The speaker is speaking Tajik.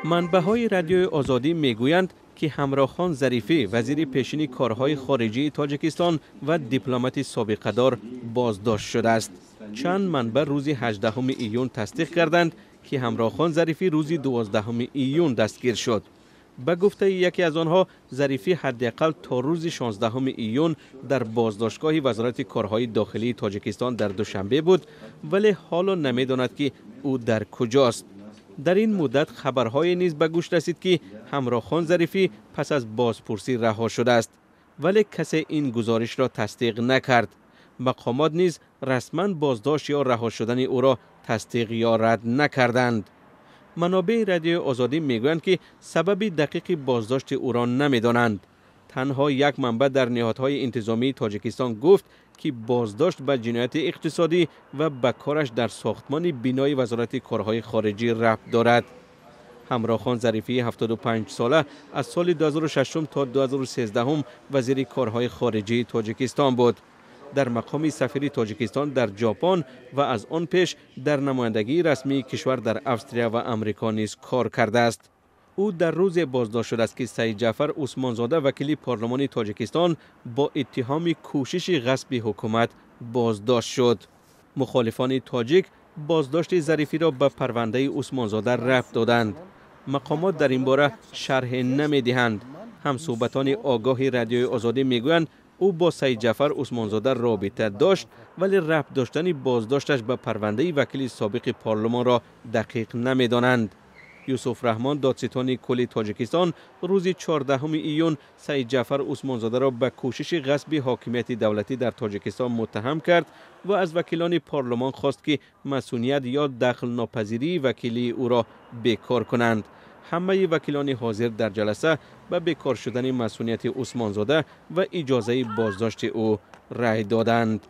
Манбаъҳои Радиои Озодӣ мегӯянд, ки Ҳамроҳхон Зарифӣ, вазири пешини корҳои хориҷии Тоҷикистон ва дипломати собиқадор, боздошт шудааст. Чанд манбаъ рӯзи 18 июн тасдиқ карданд, ки Ҳамроҳхон Зарифӣ рӯзи 12 июн дастгир шуд. Ба гуфтаи яке аз онҳо, Зарифӣ ҳадди ақал то рӯзи 16 июн дар боздоштгоҳи Вазорати корҳои дохилии Тоҷикистон дар Душанбе буд, вале ҳоло намедонад, ки ӯ дар куҷост. Дар ин муддат хабарҳое низ ба гӯш расид, ки Ҳамроҳхон Зарифӣ пас аз бозпурсӣ раҳо шудааст, вале касе ин гузоришро тасдиқ накард. Мақомот низ расман боздошт ё раҳо шудани ӯро тасдиқ ё рад накарданд. Манобеи Радиои Озодӣ мегӯянд, ки сабаби дақиқи боздошти ӯро намедонанд. Танҳо як манбаъ дар ниҳодҳои интизомии Тоҷикистон гуфт, ки боздошт ба ҷинояти иқтисодӣ ва ба кораш дар сохтмони бинои Вазорати корҳои хориҷӣ рабт дорад. Ҳамроҳхон Зарифӣ 75 сола аз соли 2006 то 2013 вазири корҳои хориҷии Тоҷикистон буд. Дар мақоми сафири Тоҷикистон дар Ҷопон ва аз он пеш дар намояндагии расмии кишвар дар Австрия ва Амрико низ кор кардааст. Ӯ дар рӯзе боздошт шудааст, ки Саид Ҷаъфар Усмонзода, вакили парлумони Тоҷикистон, бо иттиҳоми кӯшиши ғасби ҳукумат боздошт шуд. Мухолифони тоҷик боздошти Зарифиро ба парвандаи Усмонзода рабт доданд. Мақомот дар ин бора шарҳ намедиҳанд. Ҳамсӯҳбатони огоҳи Радиои Озодӣ мегӯянд, ӯ бо Саид Ҷаъфар Усмонзода робита дошт, вале рабт доштани боздошташ ба парвандаи вакили собиқи парлумонро дақиқ намедонанд. Юсуф Раҳмон, додситони кулли Тоҷикистон, рӯзи 14 июн Саид Ҷаъфар Усмонзодаро ба кӯшиши ғасби ҳокимияти давлатӣ дар Тоҷикистон муттаҳам кард ва аз вакилони парлумон хост, ки масъуният ё дахлнопазирии вакилии ӯро бекор кунанд. Ҳамаи вакилони ҳозир дар ҷаласа ба бекор шудани масъунияти Усмонзода ва иҷозаи боздошти ӯ рай доданд.